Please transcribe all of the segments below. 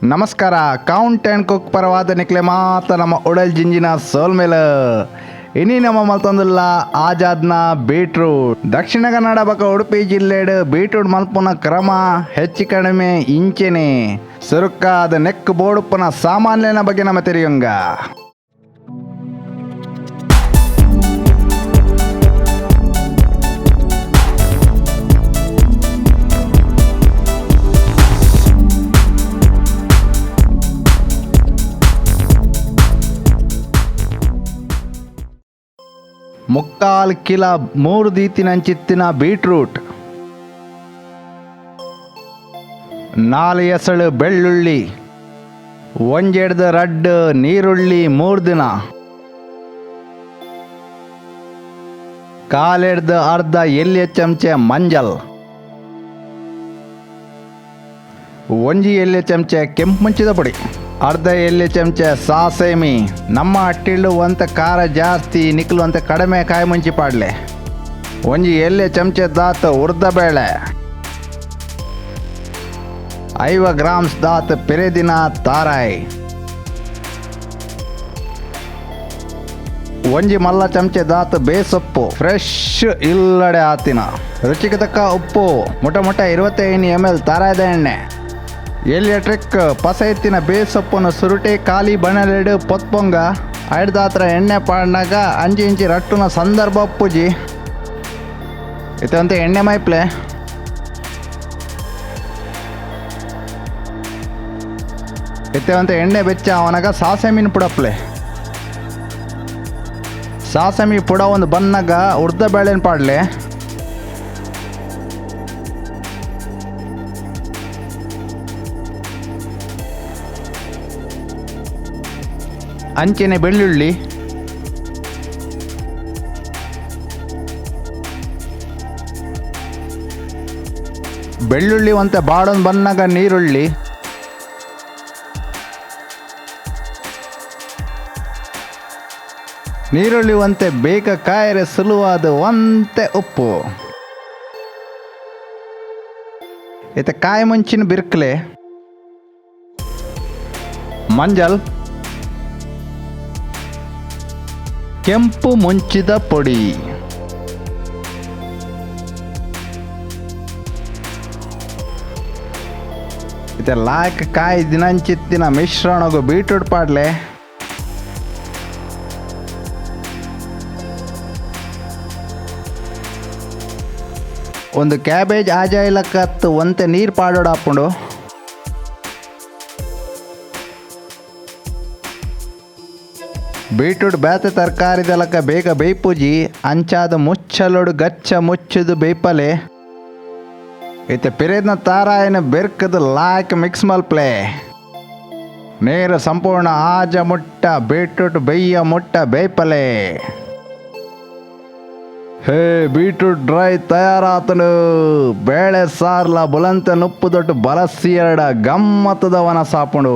ನಮಸ್ಕಾರ. Count and cook ಪರವಾದ ನಿಕ್ಲೆ ಮಾತ ನಮ್ಮ ಉಡಲ್ ಜಿಂಜಿನ ಸೋಲ್ಮೇಲ. ಇನಿ ನಮ್ಮ ಮಲ್ತೊಂದುಲ್ಲ ಆಜಾದ್ನ ಬೀಟ್ರೂಟ್. ದಕ್ಷಿಣ ಕನ್ನಡ ಬಕ ಉಡುಪಿ ಜಿಲ್ಲೆಡ್ ಬೀಟ್ರೂಟ್ ಮಲ್ಪುನ ಕ್ರಮ ಹೆಚ್ಚು ಕಡಿಮೆ ಇಂಚೆನೆ. ಸುರುಕ್ಕಾದ ನೆಕ್ ಬೋಡುಪ್ಪನ ಸಾಮಾನ್ಯನ ಬಗ್ಗೆ ನಮ್ಮ ತೆರಿಯೊಂಗ. 3/4 ಕಿಲ 3 ದೀತಿನಂಚಿತ್ತಿನ ಬೀಟ್ರೂಟ್, 4 ಎಸಳು ಬೆಳ್ಳುಳ್ಳಿ, 1 2 ನೀರುಳ್ಳಿ 3 ದಿನ, 1/4 ಅರ್ಧ ಎಲ್ಯ ಚಮಚೆ ಮಂಜಲ್, 1 ಎಲ್ಯ ಚಮಚೆ ಕೆಂಪು ಮುಂಚಿದ ಪುಡಿ, ಅರ್ಧ ಎಲ್ಯ ಚಮಚೆ ಸಾಸೇಮಿ. ನಮ್ಮ ಅಟ್ಟಿಳ್ಳು ಒಂತ ಖಾರ ಜಾಸ್ತಿ ನಿಕ್ಲು ಅಂತ ಕಡಿಮೆ ಕಾಯಿ ಮುಂಚಿ ಪಾಡ್ಲೆ. 1 ಎಲ್ಯ ಚಮಚೆ ದಾತ್ ಉರ್ದ ಬೇಳೆ, 50 ಗ್ರಾಮ್ಸ್ ದಾತ್ ಪೆರೆದಿನ ತಾರಾಯ್, 1 ಮಲ್ಲ ಚಮಚೆ ದಾತ್ ಬೇಸೊಪ್ಪು ಫ್ರೆಶ್ ಇಲ್ಲಡೆ ಆತಿನ, ರುಚಿಗೆ ತಕ್ಕ ಉಪ್ಪು, ಮುಟ ಮುಟ 25 ml ತಾರಾಯ್ದ ಎಣ್ಣೆ. ಎಲ್ಲಿಯ ಟ್ರಿಕ್ ಪಸೈತಿನ ಬೇಸೊಪ್ಪನ್ನು ಸುರುಟೆ ಖಾಲಿ ಬಣಲೆಡು ಪೊತ್ಪೊಂಗ ಐಡ್ದಾತ್ರ ಎಣ್ಣೆ ಪಾಡ್ನಾಗ 5 ಇಂಚಿ ರಟ್ಟುನ ಸಂದರ್ಭ ಪೂಜಿ ಇತ್ತಂತೆ ಎಣ್ಣೆ ಮೈಪ್ಲೆ. ಇತ್ತವಂತೆ ಎಣ್ಣೆ ಬೆಚ್ಚ ಅವನಾಗ ಸಾಸೆಮೀನು ಪುಡಪ್ಲೆ. ಸಾಸಮಿ ಪುಡ ಒಂದು ಬನ್ನಾಗ ಉರ್ದ ಬೇಳೆನ ಪಾಡ್ಲೆ. ಅಂಚೆನೆ ಬೆಳ್ಳುಳ್ಳಿ, ಬೆಳ್ಳುಳ್ಳಿ ಒಂತೆ ಬಾಡೊಂದು ಬನ್ನಾಗ ನೀರುಳ್ಳಿ, ನೀರುಳ್ಳಿ ಒಂತೆ ಬೇಗ ಕಾಯರೆ ಸುಲುವಾದ ಒಂತೆ ಉಪ್ಪು, ಇತ್ತ ಕಾಯಿ ಮುಂಚಿನ ಬಿರ್ಕ್ಲೆ, ಮಂಜಲ್, ಕೆಂಪು ಮುಂಚಿದ ಪೊಡಿ, ಇತ್ತೆ ಲಾಕ್ ಕಾಯಿ ದಿನಂಚಿತ್ತಿನ ಮಿಶ್ರಣಗು ಬೀಟ್ರೂಟ್ ಪಾಡ್ಲೆ. ಒಂದು ಕ್ಯಾಬೇಜ್ ಆಜಾಯಿಲಕ್ಕತ್ತು ಒಂತೆ ನೀರು ಪಾಡೋಡ ಹಾಕೊಂಡು. ಬೀಟ್ರೂಟ್ ಬೇತೆ ತರಕಾರಿದಲಕ್ಕ ಬೇಗ ಬೇಯ್ಪೂಜಿ ಅಂಚಾದ ಮುಚ್ಚಲೋಡು ಗಚ್ಚ ಮುಚ್ಚದು ಬೇಯ್ಪಲೆ. ಇತ್ತೆ ಪಿರೇದ್ನ ತಾರಾಯನ ಬೆರ್ಕದ ಲಾಕ್ ಮಿಕ್ಸ್ ಮಲ್ಪ್ಲೆ. ನೀರು ಸಂಪೂರ್ಣ ಆಜ ಮುಟ್ಟ ಬೀಟ್ರೂಟ್ ಬೇಯ್ಯ ಮುಟ್ಟ ಬೇಯ್ಪಲೆ. ಹೇ ಬೀಟ್ರೂಟ್ ಡ್ರೈ ತಯಾರಾತನು. ಬೇಳೆ ಸಾರ್ಲ ಬುಲಂತ ನುಪ್ಪು ದೊಡ್ಡ ಬಲಸಿ ಎರಡ ಗಮ್ಮತ್ತದವನ ಸಾಪುಂಡು.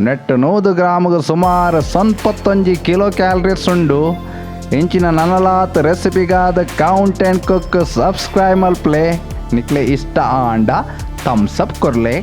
ನೆಟ್ಟು 100 ಗ್ರಾಮ್ಗೆ ಸುಮಾರು 71 ಕಿಲೋ ಕ್ಯಾಲರೀಸ್ ಉಂಡು. ಇಂಚಿನ ನನಲಾತ್ ರೆಸಿಪಿಗಾದ count and cook subscribe ಮಲ್ಪ್ಲೆ. ನಿಕ್ಲೆ ಇಷ್ಟ ಆಂಡ ಥಮ್ಸ್ ಅಪ್ ಕೊರ್ಲೆ.